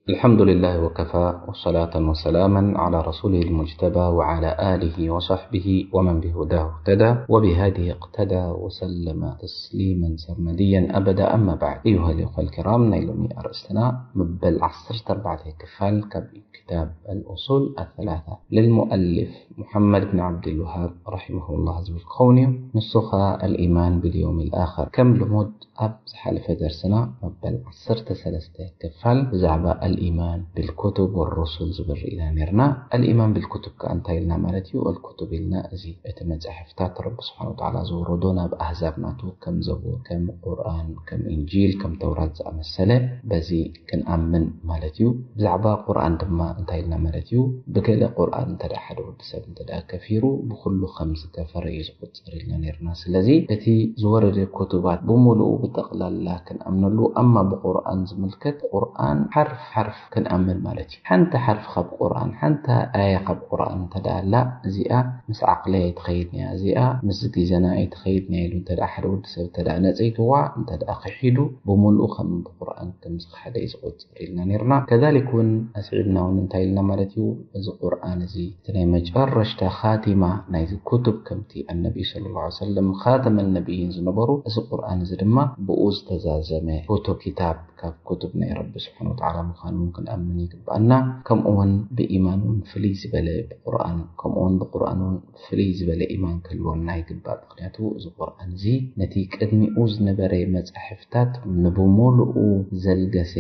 الحمد لله وكفى، وصلاة وسلاما على رسوله المجتبى وعلى آله وصحبه ومن بهداه اهتدى وبهديه اقتدى وسلم تسليما سرمديا أبدا. أما بعد، أيها الإخوة الكرام، نيلومي أرستنا مبل عصر تربعة كفال كب كتاب الأصول الثلاثة للمؤلف محمد بن عبد الوهاب رحمه الله ዝብል ክኸውን እዩ። ንሱ ኸኣ الإيمان باليوم الآخر። ከም ልሙድ ኣብ ዝሓለፈ ደርስና መበል ዓሰርተ ሰለስተ ክፋል ብዛዕባ الإيمان بالكتب والرسل ዝብል ርኢና ነርና። الإيمان بالكتب ከኣ እንታይ ኢልና ማለት እዩ? الكتب ኢልና እዚ እቲ መጻሕፍታት ረቢ ስብሓን ወተዓላ ዘውረዶ ናብ ኣህዛብ ናቱ ከም ዘቡር፣ ከም ቁርኣን፣ ከም እንጂል፣ ከም ተውራት ዝኣመሰለ በዚ ክንኣምን ማለት እዩ። ብዛዕባ ቁርኣን ድማ እንታይ ኢልና ማለት እዩ? ብገለ ቁርኣን እንተ ደኣ ሓደ ወዲ ሰብ እንተ ደኣ ከፊሩ ብኹሉ ከም ዝከፈረ እዩ ዝቁጽር ኢልና ነርና። ስለዚ እቲ ዝወረደ ኩቱባት ብምሉኡ ብጠቕላላ ክንኣምነሉ፣ ኣማ ብቁርኣን ዝምልከት ቁርኣን ሓርፍ ሓርፍ ክንኣምን ማለት እዩ። ሓንቲ ሓርፍ ካብ ቁርኣን፣ ሓንቲ ኣያ ካብ ቁርኣን እንተ ደኣ ኣላ፣ እዚኣ ምስ ዓቕለይ ኣይትኸይድን እያ፣ እዚኣ ምስ ግዜና ኣይትኸይድን እያ ኢሉ እንተ ደኣ ሓደ ወዲ ሰብ እንተ ደኣ ነጸይትዋ፣ እንተ ደኣ ክሒዱ፣ ብምሉኡ ከም ብቁርኣን ከም ዝኸሓደ እዩ ዝቑጽር ኢልና ነርና። ከዛሊክ እውን ኣስዒብና እውን እንታይ ኢልና ማለት እዩ? እዚ ቁርኣን እዚ እቲ ናይ መጨረሽታ ኻቲማ ናይዚ ኩቱብ፣ ከምቲ ኣነቢ ሰለላሁ ዐለይሂ ወሰለም ኻተመ ነቢይን ዝነበሩ፣ እዚ ቁርኣን እዚ ድማ ብኡ ዝተዛዘመ ኩቱብ፣ ኪታብ ካብ ኩቱብ ናይ ረቢ ስብሓን ወተዓላ ምዃኑ እውን ክንኣምን ይግባኣና። ከምኡ እውን ብኢማን እውን ፍልይ ዝበለ ብቁርኣን፣ ከምኡ እውን ብቁርኣን እውን ፍልይ ዝበለ ኢማን ክህልወና ይግባእ። ምኽንያቱ እዚ ቁርኣን እዚ ነቲ ቅድሚኡ ዝነበረ መጻሕፍታት ንብሙሉኡ ዘልገሰ፣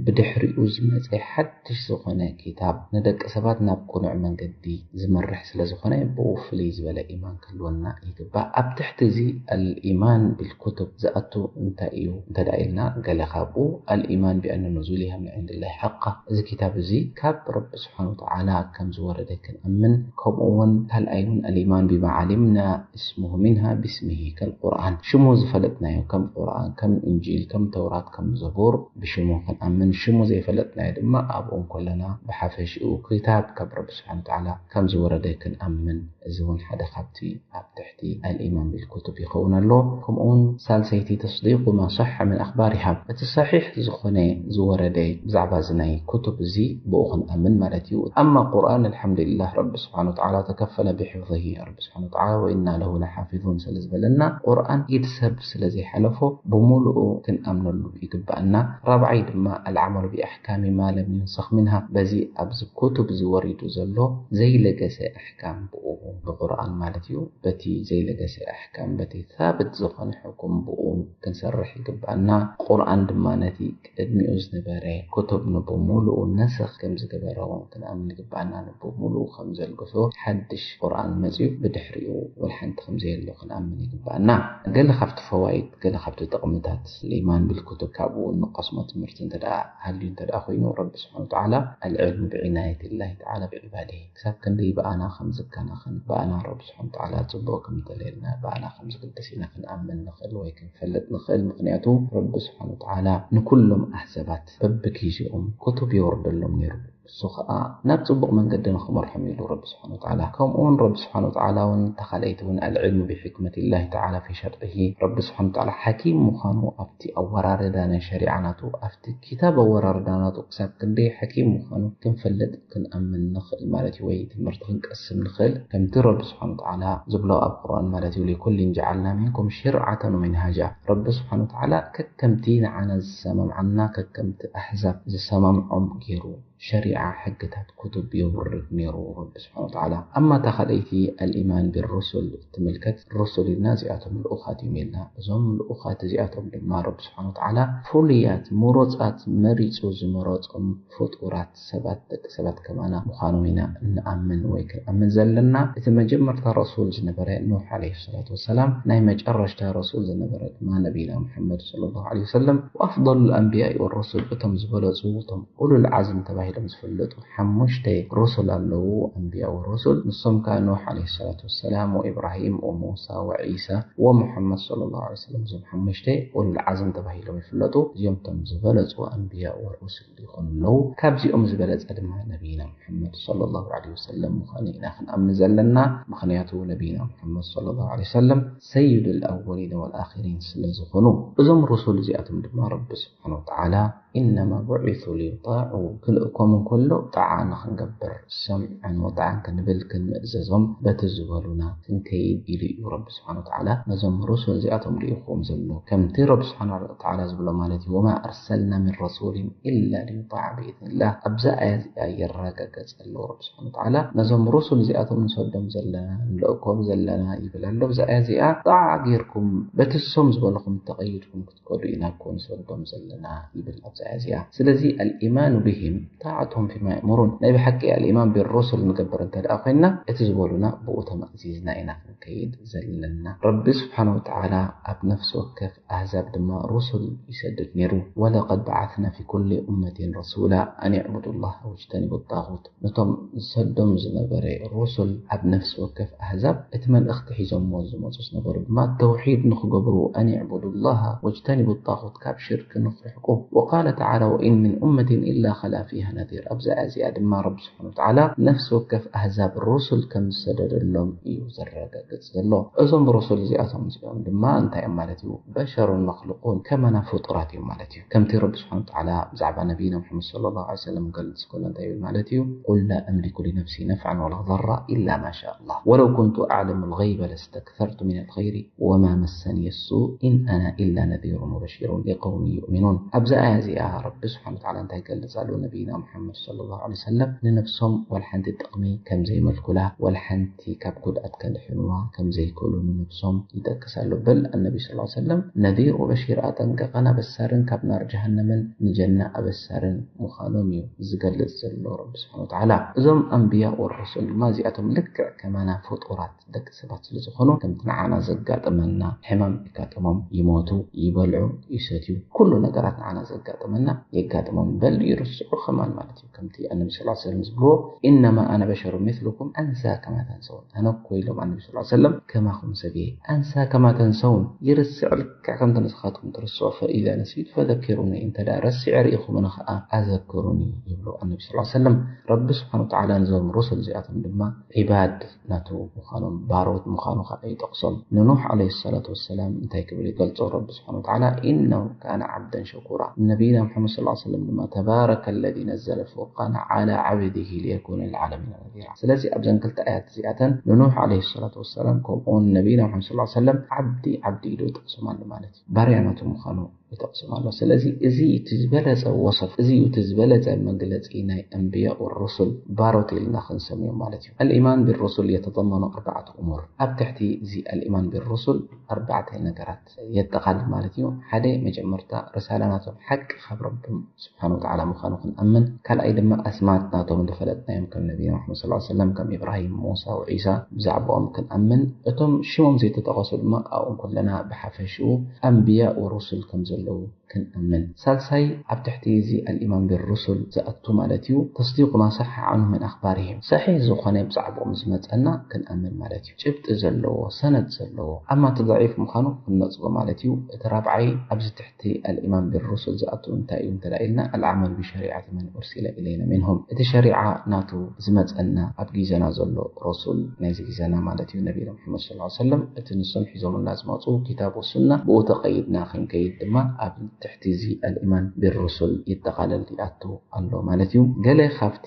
ብድሕሪኡ ዝመጸ ሓድሽ ዝኾነ ኪታብ ንደቂ ሰባት ናብ ቅኑዕ መንገዲ ዝመርሕ ስለ ዝኾነ፣ ብኡ ፍልይ ዝበለ ኢማን ክህልወና ይግባእ። ኣብ ትሕቲ እዚ ኣልኢማን ቢልኩቱብ ዝኣቱ እንታይ እዩ እንተ ደኣ ኢልና፣ ገለ ካብኡ ኣልኢማን ቢኣነ ኑዙሊሃ ምን ዒንድላሂ ሓቃ፣ እዚ ኪታብ እዚ ካብ ረቢ ስብሓን ወተዓላ ከም ዝወረደ ክንኣምን፣ ከምኡ እውን ካልኣይ እውን ኣልኢማን ቢማ ዓሊምና እስሙሁ ሚንሃ ቢስሚሂ ከልቁርኣን፣ ሽሙ ዝፈለጥናዮ ከም ቁርኣን፣ ከም እንጂል፣ ከም ተውራት፣ ከም ዘቡር ብሽሙ ክንኣምን፣ ሽሙ ዘይፈለጥናዮ ድማ ኣብኡ እንከለና ብሓፈሽኡ ክታብ ካብ ረቢ ስብሓን ወተዓላ ከም ዝወረደ ክንኣምን፣ እዚ እውን ሓደ ካብቲ ኣብ ትሕቲ ኣልኢማን ቢልኩቱብ ይኸውን ኣሎ። ከምኡ እውን ሳልሰይቲ ተስዲቁ ማ ሰሐ ምን ኣኽባሪሃ፣ እቲ ሰሒሕ ዝኾነ ዝወረደ ብዛዕባ እዚ ናይ ኩቱብ እዚ ብኡ ክንኣምን ማለት እዩ። ኣማ ቁርኣን ኣልሓምዱሊላህ ረቢ ስብሓን ወተዓላ ተከፈለ ብሕፍظሂ፣ ረቢ ስብሓን ወተዓላ ወኢና ለሁ ለሓፊዙን ስለ ዝበለና፣ ቁርኣን ኢድ ሰብ ስለ ዘይሓለፎ ብምሉኡ ክንኣምነሉ ይግባኣና። ራብዓይ ድማ ኣልዓመሉ ቢኣሕካሚ ማ ለም ዩንሰኽ ሚንሃ፣ በዚ ኣብዚ ኩቱብ እዚ ወሪዱ ዘሎ ዘይለገሰ ኣሕካም ብኡ ብቁርኣን ማለት እዩ። በቲ ዘይለገሰ ኣሕካም፣ በቲ ሳብት ዝኾነ ሕኩም ብኡ ክንሰርሕ ይግባኣና። ቁርኣን ድማ ነቲ ቅድሚኡ ዝነበረ ኩቱብ ንብምሉኡ ነስኽ ከም ዝገበሮ እውን ክንኣምን ይግባኣና። ንብምሉኡ ከም ዘልገሶ ሓድሽ ቁርኣን መጺኡ ብድሕሪኡ ወላ ሓንቲ ከም ዘየሎ ክንኣምን ይግባኣና። ገለ ካብቲ ፈዋይድ፣ ገለ ካብቲ ጥቕምታት ልኢማን ቢልኩቱብ ካብኡ እንቀስሞ ትምህርቲ እንተ ደኣ ሃልዩ እንተ ደኣ ኮይኑ፣ ረቢ ስብሓን ወተዓላ ኣልዕልሙ ብዒናየት ላሂ ተዓላ ብዒባዲሂ፣ ክሳብ ክንደይ ብኣና ከም ዝከናኸን፣ ብኣና ረቢ ስብሓን ወተዓላ ጽቡቕ ከም ዝተለየልና፣ ብኣና ከም ዝግደስ ኢና ክንኣምን ንኽእል ወይ ክንፈልጥ ንኽእል። ምኽንያቱ ረቢ ስብሓን ወተዓላ ንኩሎም ኣህዛባት በብግዜኦም ኩቱብ የውርደሎም ነይሩ። እሱ ኸኣ ናብ ጽቡቕ መንገዲ ንኽመርሖም ኢሉ ረቢ ስብሓን ወተዓላ። ከምኡ እውን ረቢ ስብሓን ወተዓላ እውን ተኻለይቲ እውን ኣልዕልሙ ብሕክመት ላሂ ተዓላ ፊ ሸርዒሂ፣ ረቢ ስብሓን ወተዓላ ሓኪም ምዃኑ ኣብቲ ኣወራርዳ ናይ ሸሪዓ ናቱ፣ ኣብቲ ኪታብ ኣወራርዳ ናቱ ክሳብ ክንደይ ሓኪም ምዃኑ ክንፈልጥ ክንኣምን ንኽእል ማለት እዩ፣ ወይ ትምህርቲ ክንቀስም ንኽእል። ከምቲ ረቢ ስብሓን ወተዓላ ዝብሎ ኣብ ቁርኣን ማለት እዩ፣ ሊኩልን ጀዓልና ሚንኩም ሽርዓተን ወሚንሃጃ። ረቢ ስብሓን ወተዓላ ከከምቲ ንዓና ዝሰማምዓና፣ ከከምቲ ኣሕዛብ ዝሰማምዖም ገይሩ ሸሪዓ፣ ሕግታት፣ ኩቱብ የውርድ ነይሩ ረቢ ስብሓን ወተዓላ። ኣማ እታ ካልኣይቲ ኣልኢማን ብሩሱል ትምልከት፣ ሩሱል ኢልና እዚኣቶም ልኡኻት እዮም ኢልና። እዞም ልኡኻት እዚኣቶም ድማ ረቢ ስብሓን ወተዓላ ፍሉያት፣ ምሩጻት፣ መሪጹ ዝመረጾም ፍጡራት ሰባት፣ ደቂ ሰባት ከማና ምዃኖም ኢና እንኣምን ወይ ክንኣምን ዘለና። እቲ መጀመርታ ረሱል ዝነበረ ኑሕ ዓለይሂ ሰላቱ ወሰላም፣ ናይ መጨረሽታ ረሱል ዝነበረ ድማ ነቢና ሙሓመድ ሰለላሁ ዓለይሂ ወሰለም። ወኣፍደሉል ኣንቢያኢ ወሩሱል፣ እቶም ዝበለጹ፣ እቶም ኡሉል ዓዝም ተባሂሎም ዝፍለጡ ሓሙሽተ ሩሱል ኣለዉ፣ ኣንቢያ ወሩሱል። ንሶም ከኣ ኑሕ ዓለይሂ ሰላቱ ወሰላም፣ ወኢብራሂም፣ ወሙሳ፣ ወዒሳ፣ ወሙሓመድ ሰለላሁ ዓለይሂ ወሰለም። እዞም ሓሙሽተ ኡሉል ዓዝም ተባሂሎም ይፍለጡ። እዚኦም እቶም ዝበለጹ ኣንቢያ ወሩሱል ይኾኑ ኣለዉ። ካብዚኦም ዝበለጸ ድማ ነቢይና ሙሓመድ ሰለላሁ ዓለይሂ ወሰለም ምዃኑ ኢና ክንኣምን ዘለና። ምኽንያቱ ነቢይና ሙሓመድ ሰለላሁ ዓለይሂ ወሰለም ሰይዱል ኣወሊን ወልኣኺሪን ስለ ዝኾኑ። እዞም ሩሱል እዚኣቶም ድማ ረቢ ስብሓነ ወተዓላ إنما بعثوا ليطاعوا ክልእኮም እንከሎ ጣዓ ንኽንገብር ሰምዐን ወጣዓን ክንብል ክንምእዘዞም በቲ ዝበሉና ክንከይድ ኢሉ እዩ ረቢ ስብሓን ወተዓላ ነዞም ሩሱል እዚኣቶም ልኢኹዎም ዘሎ ከምቲ ረቢ ስብሓን ወተዓላ ዝብሎ ማለት እዩ وما أرسلنا من رسول إلا ليطاع بإذن الله ኣብዛ ኣያ እዚኣ የረጋገፅ ኣለዎ ረቢ ስብሓን ወተዓላ ነዞም ሩሱል እዚኣቶም ንሰዶም ዘለና ንልእኮም ዘለና ይብል ኣሎ ኣብዛ ኣያ እዚኣ ጣዓ ጌርኩም በቲ እሶም ዝበልኹም ተቐይድኩም ክትከዱ ኢና እኮ ንሰዶም ዘለና ይብል ኣብዛ ኣያ እዚኣ ስለዚ الإيمان بهم طاعتهم فيما يأمرون ናይ ብሓቂ الإيمان بالرسل ንገብር እንተ ደኣ ኮይና እቲ ዝበሉና ብኡ ተመእዚዝና ኢና ክንከይድ ዘለና ረቢ ስብሓን ወተዓላ ኣብ ነፍሲ ወከፍ ኣህዛብ ድማ ሩሱል ይሰድድ ነይሩ ولقد بعثنا في كل أمة رسولا أن اعبدوا الله واجتنبوا الطاغوت ነቶም ዝሰዶም ዝነበረ ሩሱል ኣብ ነፍሲ ወከፍ ኣህዛብ እቲ መልእኽቲ ሒዞምዎ ዝመፁ ዝነበሩ ድማ ተውሒድ ንኽገብሩ أن اعبدوا الله واجتنبوا الطاغوت ካብ ሽርክ ንኽርሕቁ وقال تعالى وإن من أمة إلا خلا فيها نذير ኣብዛ ኣያ እዚኣ ድማ ረቢ ስብሓን ወተዓላ ነፍሲ ወከፍ ኣህዛብ ሩሱል ከም ዝሰደደሎም እዩ ዘረጋግፅ ዘሎ እዞም ሩሱል እዚኣቶም እዚኦም ድማ እንታይ እዮም ማለት እዩ በሸሩን መክሉቁን ከማና ፍጡራት እዮም ማለት እዩ ከምቲ ረቢ ስብሓን ወተዓላ ብዛዕባ ነቢይና ሙሐመድ صلى الله عليه وسلم ገልፅ ከሎ እንታይ ይብል ማለት እዩ قل لا أملك لنفسي نفعا ولا ضرا إلا ما شاء الله ولو كنت أعلم الغيب لاستكثرت من الخير وما مسني السوء إن أنا إلا نذير وبشير لقوم يؤمنون ኣብዛ ኣያ እዚኣ ረቢ ስብሓን ወተዓላ እንታይ ይገልፅ ኣሎ ነቢይና ሙሐመድ صلى الله عليه وسلم ንነብሶም ወላ ሓንቲ ጥቕሚ ከም ዘይመልኩላ ወላ ሓንቲ ካብ ጉድኣት ከድሕንዋ ከም ዘይክእሉ ንነብሶም ይጠቅስ ኣሎ በል ኣነቢ صلى الله عليه وسلم ነዚር ወበሺር ኣጠንቀቐን ኣበሳርን ካብ ናር ጀሃነምን ንጀና ኣበሳርን ምዃኖም እዩ ዝገልፅ ዘሎ ረቢ ስብሓን ወተዓላ እዞም ኣንብያ ወሩሱል ድማ እዚኣቶም ልክዕ ከማና ፍጡራት ደቂ ሰባት ስለ ዝኾኑ ከምቲ ንዓና ዘጋጥመና ሕማም የጋጥሞም ይሞቱ ይበልዑ ይሰትዩ ኩሉ ነገራት ንዓና ዘጋጥመና የጋጥሞም በል ይርስዑ ከማን ማለት እዩ ከምቲ ኣነቢ ስ ሰለም ዝብልዎ إنما أنا بشر مثلكم أنسى كما تنسون ኣነ እኮ ኢሎም ኣነቢ ስ ሰለም ከማኹም ሰብ እየ أنسى كما تنسون ይርስዕ ልክዕ ከምቲ ንስኻትኩም ትርስዑ فإذا نسيت فذكروني እንተ ደኣ ረሲዐ ርኢኹምኒ ኸዓ ኣዘክሩኒ ይብሉ ኣነቢ ስ ሰለም ረቢ ስብሓን ወተዓላ ነዞም ሩሱል እዚኣቶም ድማ ዒባድ ናቱ ምዃኖም ባሮት ምዃኑ ከዓ ይጠቕሶም ንኑሕ ዓለይሂ ሰላቱ ወሰላም እንታይ ክብል ይገልጾ ረቢ ስብሓን ወተዓላ إنه كان عبدا شكورا ነቢይና ሙሐመድ ስ ሰለም ድማ تبارك الذي نزل الفرقان على عبده ليكون للعالمين نذيرا ስለዚ ኣብዘን ክልተ ኣያት እዚኣተን ንኑሕ ዓለይሂ ሰላቱ ወሰላም ከምኡውን ነቢይና ሙሐመድ ስ ሰለም ዓብዲ ዓብዲ ኢሉ ይጠቕሶም ኣሎ ማለት እዩ ባርያ ናቱ ምዃኑ ይጠቕስም ኣሎ ስለዚ እዚ እቲ ዝበለፀ ወሰፍ እዚ እቲ ዝበለፀ መግለፂ ናይ ኣንብያ ሩሱል ባሮት ኢልና ክንሰምዮም ማለት እዩ الإيمان بالرسل يتضمن أربعة أمور ኣብ ትሕቲ እዚ الإيمان بالرسل ኣርባዕተ ነገራት የጠቓልል ማለት እዩ ሓደ መጀመርታ ርሳላ ናቶም ሓቂ ካብ ረብም ስብሓን ወተዓላ ምዃኑ ክንኣምን ካልኣይ ድማ ኣስማት ናቶም ዝፈለጥናዮም ከም ነቢና መሓመድ ስ ሰለም ከም ኢብራሂም ሙሳ ወዒሳ ብዛዕባኦም ክንኣምን እቶም ሽሞም ዘይተጠቐሱ ድማ ኣብኡ ከለና ብሓፈሽኡ ኣንብያ ወሩሱል ከም ዘለዉ ክንኣምን ሳልሳይ ኣብ ትሕቲ እዚ ኣልኢማን ብሩሱል ዝኣቱ ማለት እዩ ተስዲቁ ማ ሰሓ ዓንሁ ምን ኣኽባርህም ሰሒሕ ዝኾነ ብዛዕባኦም ዝመፀና ክንኣምን ማለት እዩ ጭብጢ ዘለዎ ሰነድ ዘለዎ ኣማ እቲ ضعيف ምዃኑ ክንነፅጎ ማለት እዩ እቲ ራብዓይ ኣብዚ ትሕቲ እቲ ኣልኢማን ብሩሱል ዝኣቱ እንታይ እዩ እንተ ኢልና ኣልዓመል ብሸሪዓት መን ኡርሲለ ኢለይና ሚንሁም እቲ ሸሪዓ ናቱ ዝመፀና ኣብ ግዜና ዘሎ ረሱል ናይዚ ግዜና ማለት እዩ ነቢና ሙሐመድ ስ ሰለም እቲ ንሶም ሒዞምና ዝመፁ ኪታብ ወሱና ብኡ ተቐይድና ክንከይድ ድማ ኣብ ትሕቲ እዚ ኣልኢማን ብሩሱል ይጠቓለል ይኣቱ ኣሎ ማለት እዩ ገለ ካብቲ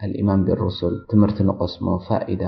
ኣልኢማን ብሩሱል ትምህርቲ ንቐስሞ ፋኢዳ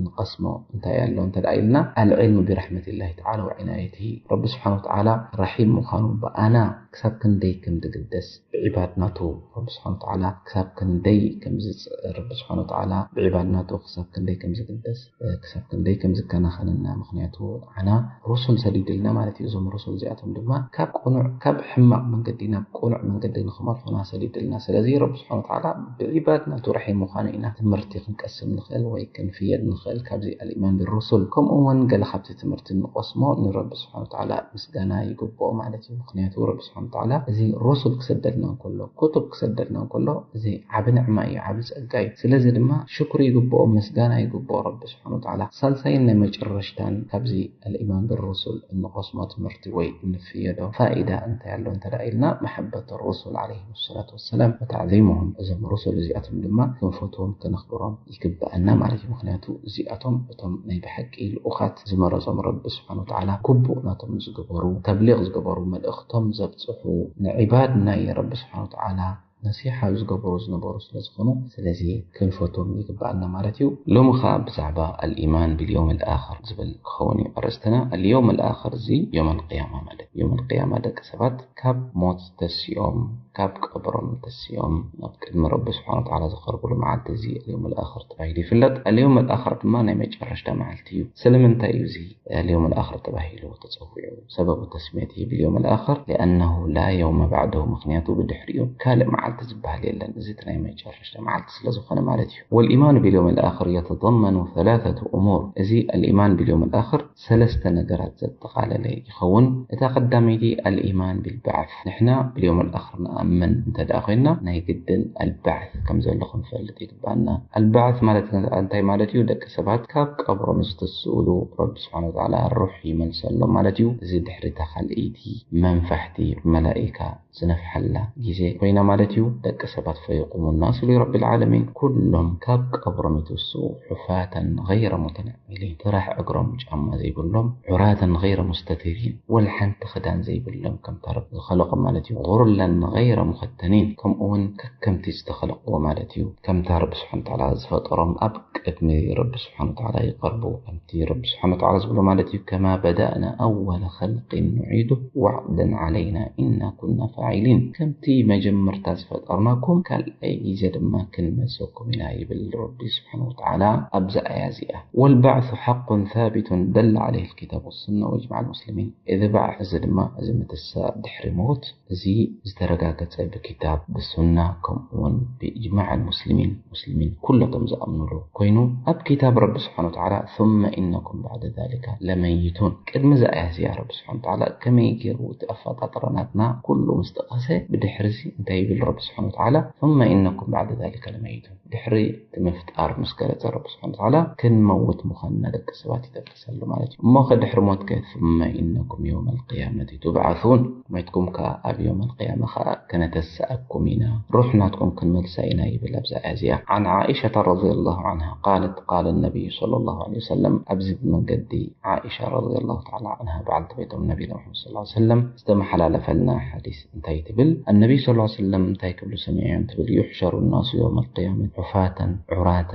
ንቐስሞ እንታይ ኣሎ እንተ ኢልና ኣልዕልሙ ብረሕመትላሂ ተዓላ ወዕናየትሂ ረቢ ስብሓን ወተዓላ ራሒም ምዃኑ ብኣና ክሳብ ክንደይ ከም ዝግደስ ብዒባድ ናቱ ረቢ ስብሓን ወተዓላ ክሳብ ክንደይ ከም ዝፅእ ረቢ ስብሓን ወተዓላ ብዒባድ ናቱ ክሳብ ክንደይ ከም ዝግደስ ክሳብ ክንደይ ከም ዝከናኸነና ምክንያቱ ዓና ሩሱል ሰዲድልና ማለት እዩ እዞም ሩሱል እዚኣቶም ድማ ካብ ቅኑዕ ካብ ሕማቕ መንገዲ ናብ ቅኑዕ መንገዲ ንክመርሑና ሰዲድልና ስለዚ ረቢ ስብሓን ወተዓላ ብዒባድ ናቱ ራሒም ምዃኑ ኢና ትምህርቲ ክንቀስም ንኽእል ወይ ክንፍየድ ንኽእል ካብዚ ኣልኢማን ብሩሱል ከምኡ እውን ገለ ካብቲ ትምህርቲ ንቆስሞ ንረቢ ስብሓን ወተዓላ ምስጋና ይግብኦ ማለት እዩ ምክንያቱ ረቢ ስብሓን ወተዓላ እዚ ሩሱል ክሰደልና እንከሎ ኩቱብ ክሰደልና እንከሎ እዚ ዓቢ ንዕማ እዩ ዓቢ ጸጋ እዩ ስለዚ ድማ ሽኩር ይግብኦ ምስጋና ይግብኦ ረቢ ስብሓን ወተዓላ ሳልሳይን ናይ መጨረሽታን ካብዚ ኣልኢማን ብሩሱል እንቆስሞ ትምህርቲ ወይ እንፍየዶ ፋኢዳ እንታይ ኣሎ እንተ ደኣ ኢልና፣ መሐበት ሩሱል ዓለይሂም ሰላቱ ወሰላም ወተዕዚሙሁም። እዞም ሩሱል እዚኣቶም ድማ ክንፈትዎም፣ ከነኽብሮም ይግብኣና ማለት እዩ። ምኽንያቱ እዚኣቶም እቶም ናይ ብሓቂ ልኡኻት ዝመረጾም ረቢ ስብሓነ ወተዓላ፣ ግቡእ ናቶም ዝገበሩ፣ ተብሊቕ ዝገበሩ፣ መልእኽቶም ዘብጽሑ፣ ንዒባድ ናይ ረቢ ስብሓነ ወተዓላ ነሲሓ ዝገበሩ ዝነበሩ ስለ ዝኾኑ፣ ስለዚ ክንፈትዎም ይግብኣና ማለት እዩ። ሎሚ ኸኣ ብዛዕባ ኣልኢማን ቢልየውም ኣልኣኽር ዝብል ክኸውን እዩ ኣርእስትና። ኣልየውም ኣልኣኽር እዚ የውም ኣልቅያማ ማለት እዩ። የውም ኣልቅያማ ደቂ ሰባት ካብ ሞት ተሲኦም፣ ካብ ቀብሮም ተሲኦም ናብ ቅድሚ ረቢ ስብሓነ ወተዓላ ዝቐርብሉ መዓልቲ እዚ ኣልየውም ኣልኣኽር ተባሂሉ ይፍለጥ። ኣልየውም ኣልኣኽር ድማ ናይ መጨረሽታ መዓልቲ እዩ። ስለምንታይ እዩ እዚ ኣልየውም ኣልኣኽር ተባሂሉ ተጸዊዑ? ሰበቡ ተስምየትሂ ቢልየውም ኣልኣኽር ሊኣነሁ ላ የውመ ባዕደሁ፣ ምኽንያቱ ብድሕሪኡ ካልእ መዓልቲ ዝበሃል የለን። እዚ እቲ ናይ መጨረሽታ መዓልቲ ስለ ዝኾነ ማለት እዩ። ወልኢማኑ ቢልየውም ኣልኣኽር የተደመኑ ሰላሰተ እሙር። እዚ ኣልኢማን ቢልየውም ኣልኣኽር ሰለስተ ነገራት ዘጠቓለለ ይኸውን። እታ ቀዳመይቲ ኣልኢማን ቢልባዕስ። ንሕና ብልዮም ኣልኣኽር ንኣምን እንተ ደኣ ኮይንና፣ ናይ ግድን ኣልባዕስ ከም ዘሎ ክንፈልጥ ይግባና። ኣልባዕስ ማለት እንታይ ማለት እዩ? ደቂ ሰባት ካብ ቀብሮም ዝተስእሉ ረቢ ስብሓነ ወተዓላ ሩሕ ይመልሰሎም ማለት እዩ። እዚ ድሕሪ እታ ካልኣይቲ መንፋሕቲ መላኢካ ዝነፍሓላ ግዜ ኮይና ማለት እዩ። ደቂ ሰባት ፈየቁሙ ናሱ ሊረቢል ዓለሚን፣ ኩሎም ካብ ቀብሮም ይትስኡ፣ ሑፋተን ገይረ ሙተነዕሚሊን፣ ጥራሕ እግሮም ጫማ ዘይብሎም፣ ዑራተን ገይረ ሙስተቲሪን፣ ወላ ሓንቲ ክዳን ዘይብሎም፣ ከምታ ረቢ ዝኸለቆም ማለት እዩ። ጉርለን ገይረ ሙኸተኒን፣ ከምኡ እውን ከከምቲ ዝተኸለቅዎ ማለት እዩ። ከምታ ረቢ ስብሓነ ወተዓላ ዝፈጠሮም ኣብ ቅድሚ ረቢ ስብሓነ ወተዓላ ይቐርቡ። ከምቲ ረቢ ስብሓነ ወተዓላ ዝብሎ ማለት እዩ፣ ከማ በዳእና ኣወለ ኸልቂን ኑዒዱ ወዕደን ዓለይና ኢና ኩና ፋዒሊን። ከምቲ መጀመርታ ዝፈጠርናኩም ካልኣይ ግዜ ድማ ክንመልሰኩም ኢና ይብል ረቢ ስብሓነ ወተዓላ ኣብዛ ኣያ እዚኣ። ወልባዕሱ ሓቁን ሳቢቱን ደለ ዓለይሂ ልኪታብ ወሱና ወእጅማዕ ልሙስሊሚን። እዚ ባዕስ እዚ ድማ፣ እዚ ምትሳእ ድሕሪ ሞት፣ እዚ ዝተረጋገጸ ብኪታብ፣ ብሱና፣ ከምኡ እውን ብእጅማዕ ልሙስሊሚን፣ ሙስሊሚን ኩለቶም ዝኣምኑሉ ኮይኑ፣ ኣብ ኪታብ ረቢ ስብሓነ ወተዓላ ثم إنكم بعد ذلك لميتون። ቅድሚ እዛ ኣያ እዚኣ ረቢ ስብሓነ ወተዓላ ከመይ ገይሩ እቲ ኣፈጣጥራ ናትና ኩሉ ምስ ጠቐሰ፣ ብድሕሪ እዚ እንታይ ይብል ረቢ ስብሓነ ወተዓላ? ثم إنكم بعد ذلك لميتون። ድሕሪ እቲ ምፍጣር ምስ ገለጸ ረቢ ስብሓነ ወተዓላ ክንመውት ምዃንና ደቂ ሰባት ይጠቅስ ኣሎ ማለት እዩ። እሞ ከ ድሕሪ ሞት ከ ثم إنكم يوم القيامة تبعثون። ሞይትኩም ከኣ ኣብ የውም ኣልቅያማ ከኣ ከነተስኣኩም ኢና፣ ሩሕ ናትኩም ክንመልሳ ኢና ይብል ኣብዛ ኣያ እዚኣ። عن عائشة رضي الله عنها قالت قال النبي صلى الله عليه وسلم። ኣብዚ ብመንገዲ ዓኢሻ ረዲየላሁ ተዓላ ዓንሃ በዓልቲ ቤቶም ነቢና ሙሐመድ ሰለላሁ ዐለይሂ ወሰለም ዝተመሓላለፈልና ሓዲስ እንታይ ትብል? ኣነቢ ሰለላሁ ዐለይሂ ወሰለም እንታይ ክብሉ ሰሚዐዮም ትብል? يحشر الناس يوم القيامة حفاة عراة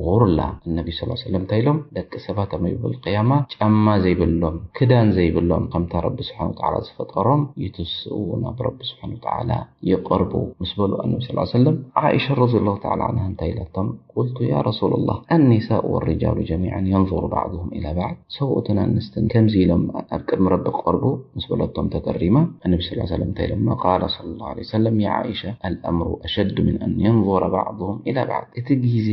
غرلا። ኣነቢ ሰለላሁ ዐለይሂ ወሰለም እንታይ ኢሎም? ደቂ ሰባት ኣብ የውመል ቅያማ ጫማ ዘይብሎም፣ ክዳን ዘይብሎም፣ ከምታ ረቢ ስብሓነ ወተዓላ ዝፈጠሮም ይትስኡ፣ ናብ ረቢ ስብሓነ ወተዓላ ይቐርቡ ምስ በሉ ኣነቢ ሰለላሁ ዐለይሂ ወሰለም፣ ዓኢሻ ረዲየላሁ ተዓላ ዓንሃ እንታይ ኢላቶም? قلت يا رسول الله النساء والرجال جميعا ينظر بعضهم إلى بعض። ሰብኡትን ኣንስትን ከምዚ ኢሎም ኣብ ቅድሚ ረቢ ክቐርቡ ምስ በለቶም ተገሪማ፣ ኣነቢ ሰለላሁ ዐለይሂ ወሰለም እንታይ ኢሎማ? قال صلى الله عليه وسلم يا عائشة الأمر أشد من أن ينظر بعضهم إلى بعض። እቲ ግዜ፣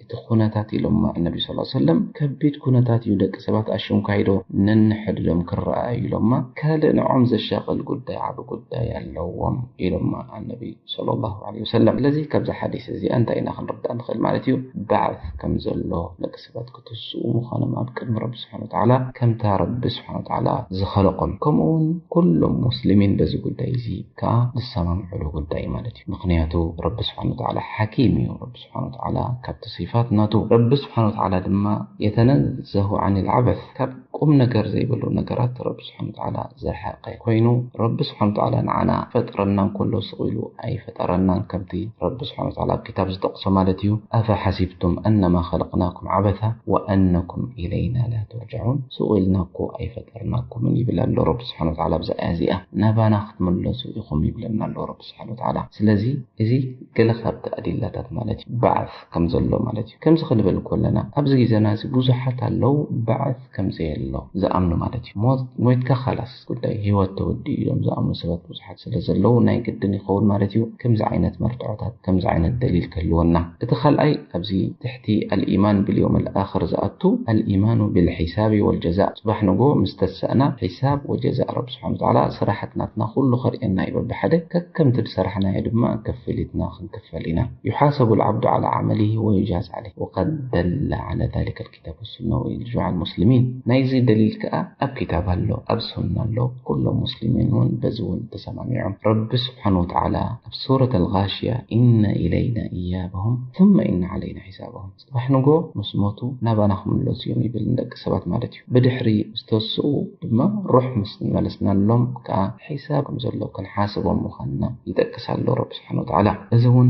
እቲ ኩነታት ኢሎማ ኣነቢ ሰለላሁ ዐለይሂ ወሰለም፣ ከቢድ ኩነታት እዩ፣ ደቂ ሰባት ኣሽንኳይዶ ነንሕድዶም ክረኣዩ ኢሎማ፣ ካልእ ንዖም ዘሻቕል ጉዳይ፣ ዓቢ ጉዳይ ኣለዎም ኢሎማ ኣነቢ ሰለላሁ ዐለይሂ ወሰለም። ስለዚ ካብዚ ሓዲስ እዚ እንታይ ኢና ክንርዳእ ንኽእል ማለት እዩ? ባዕስ ከም ዘሎ፣ ደቂ ሰባት ክትስኡ ምዃኖም ኣብ ቅድሚ ረቢ ስብሓነ ወተዓላ፣ ከምታ ረቢ ስብሓነ ወተዓላ ዝኸለቆም፣ ከምኡ እውን ኩሎም ሙስሊሚን በዚ ጉዳይ እዚ ከኣ ዝሰማምዑሉ ጉዳይ ማለት እዩ። ምኽንያቱ ረቢ ስብሓነ ወተዓላ ሓኪም እዩ። ረቢ ስብሓነ ወተዓላ ካብቲ ሲፋት ናቱ፣ ረቢ ስብሓነ ወተዓላ ድማ የተነዘሁ ዓኒል ዓበስ፣ ካብ ቁም ነገር ዘይብሉ ነገራት ረቢ ስብሓነ ወተዓላ ዝረሓቐ ኮይኑ፣ ረቢ ስብሓነ ወተዓላ ንዓና ፈጥረና እንከሎ ስቕ ኢሉ ኣይፈጠረናን፣ ከምቲ ረቢ ስብሓነ ወተዓላ ኣብ ክታብ ዝጠቕሶ ማለት እዩ። أفحسبتم أنما خلقناكم عبثا وأنكم إلينا لا ترجعون። ስቕ ኢልና እኮ ኣይፈጠርናኩምን ይብል ኣሎ ረቢ ስብሓነ ወተዓላ። ኣብዛ ኣያ እዚኣ ናባና ክትምለሱ ኢኹም ይብለና ኣሎ ረቢ ስብሓነ ወተዓላ። ስለዚ እዚ ገለ ካብቲ ኣዲላታት ማለት እዩ፣ ባዕስ ከም ዘሎ ማለት እዩ። ከምዚ ክንብል ከለና፣ ኣብዚ ግዜና እዚ ብዙሓት ኣለዉ ባዕስ ከም ዘየሎ ዝኣምኑ ማለት እዩ። ሞት፣ ሞይትካ ኻላስ ጉዳይ፣ ህይወት ተወዲኡ ኢሎም ዝኣምኑ ሰባት ብዙሓት ስለ ዘለዉ፣ ናይ ግድን ይኸውን ማለት እዩ ከምዚ ዓይነት መርትዖታት፣ ከምዚ ዓይነት ደሊል ክህልወና። እቲ ካልኣይ ኣብዚ ትሕቲ ኣልኢማን ብልዮም ኣልኣኽር ዝኣቱ ኣልኢማኑ ብልሒሳቢ ወልጀዛእ። ጽባሕ ንጎ ምስ ተሳእና ሒሳብ ወጀዛእ ረቢ ስብሓነ ወተዓላ ስራሓት ናትና ኩሉ ከርእየና እዩ በብሓደ። ከከምቲ ዝሰራሕናዮ ድማ ክፍሊትና ክንክፈል ኢና። يحاسب العبد على عمله ويجازى عليه وقد دل على ذلك الكتاب والسنة وإجماع المسلمين። ናይዚ እዚ ደሊል ከኣ ኣብ ኪታብ ኣሎ፣ ኣብ ሱና ኣሎ። ኩሎም ሙስሊሚን እውን በዚ እውን ተሰማሚዖም። ረቢ ስብሓን ወተዓላ ኣብ ሱረት ኣልጋሽያ፣ "ኢነ ኢለይና ኢያበሁም ثم ኢነ ዓለይና ሒሳበሁም"፣ ጽባሕ ንጎ ምስ ሞቱ ናባና ክምለሱ እዮም ይብል፣ ንደቂ ሰባት ማለት እዩ። ብድሕሪ ዝተወስኡ ድማ ሩሕ ምስ መለስናሎም ከኣ ሒሳብ ከም ዘሎ ክንሓስቦም ምዃንና ይጠቅስ ኣሎ ረቢ ስብሓን ወተዓላ። እዚ እውን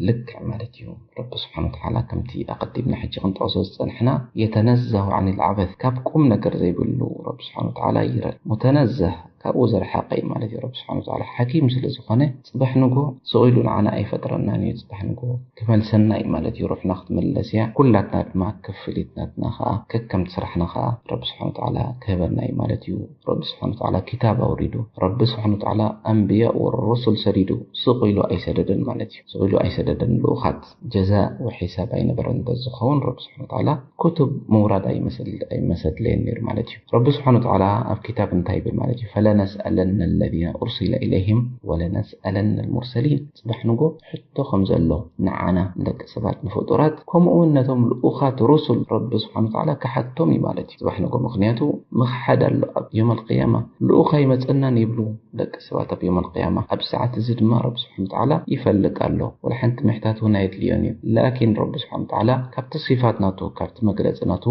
ልክዕ ማለት እዩ። ረቢ ስብሓን ወተዓላ ከምቲ ኣቐዲምና ሕጂ ክንጠቕሶ ዝጸንሕና፣ "የተነዘሁ ዓኒል ዓበስ"፣ ካብ ቁም ነገር ዘይብሉ ረቢ ስብሓን ወተዓላ ይረ-፣ ሙተነዘህ፣ ካብኡ ዝረሓቐ እዩ ማለት እዩ። ረቢ ስብሓን ወተዓላ ሓኪም ስለ ዝኾነ፣ ጽባሕ ንጎ ስቕ ኢሉ ንዓና ኣይፈጥረናን እዩ። ጽባሕ ንጎ ክመልሰና እዩ ማለት እዩ። ሩሕና ክትምለስ እያ። ኩላትና ድማ ክፍሊት ናትና ኸኣ፣ ከከምቲ ስራሕና ኸኣ ረቢ ስብሓን ወተዓላ ክህበና እዩ ማለት እዩ። ረቢ ስብሓን ወተዓላ ኪታብ ኣውሪዱ። ረቢ ስብሓን ወተዓላ ኣንብያ ወሩሱል ሰዲዱ። ስቕ ኢሉ ኣይሰደደን ማለት እዩ። ስቕ ኢሉ ኣይሰደደን። ልኡኻት ጀዛእ ወሒሳብ ኣይነበረን እንተዝኸውን፣ ረቢ ስብሓን ወተዓላ ኩቱብ ምውራድ ኣይመሰል-፣ ኣይመሰድለየን ነይሩ ማለት እዩ። ረቢ ስብሓን ወተዓላ ኣብ ኪታብ እንታይ ይብል ማለት እዩ? "ፈለነስኣለነ ለዚነ ኡርሲለ ኢለይህም ወለነስኣለነ ልሙርሰሊን።" ጽባሕ ንጎ ሕቶ ከም ዘሎ ንዓና ንደቂ ሰባት ንፍጡራት፣ ከምኡ እውን ነቶም ልኡኻት ሩሱል ረቢ ስብሓን ወተዓላ ክሓቶም እዩ ማለት እዩ። ጽባሕ ንጎ፣ ምኽንያቱ ምኽሓድ ኣሎ። ኣብ ዮም ኣልቅያማ ልኡኽ ኣይመጸናን ይብሉ ደቂ ሰባት ኣብ ዮም ኣልቅያማ። ኣብ ሰዓት እዚ ድማ ረቢ ስብሓን ወተዓላ ይፈልጥ ኣሎ። ወላ ሓንቲ ምሕታት እውን ኣየድልዮን እዩ። ላኪን ረቢ ስብሓን ወተዓላ ካብቲ ሲፋት ናቱ፣ ካብቲ መግለጺ ናቱ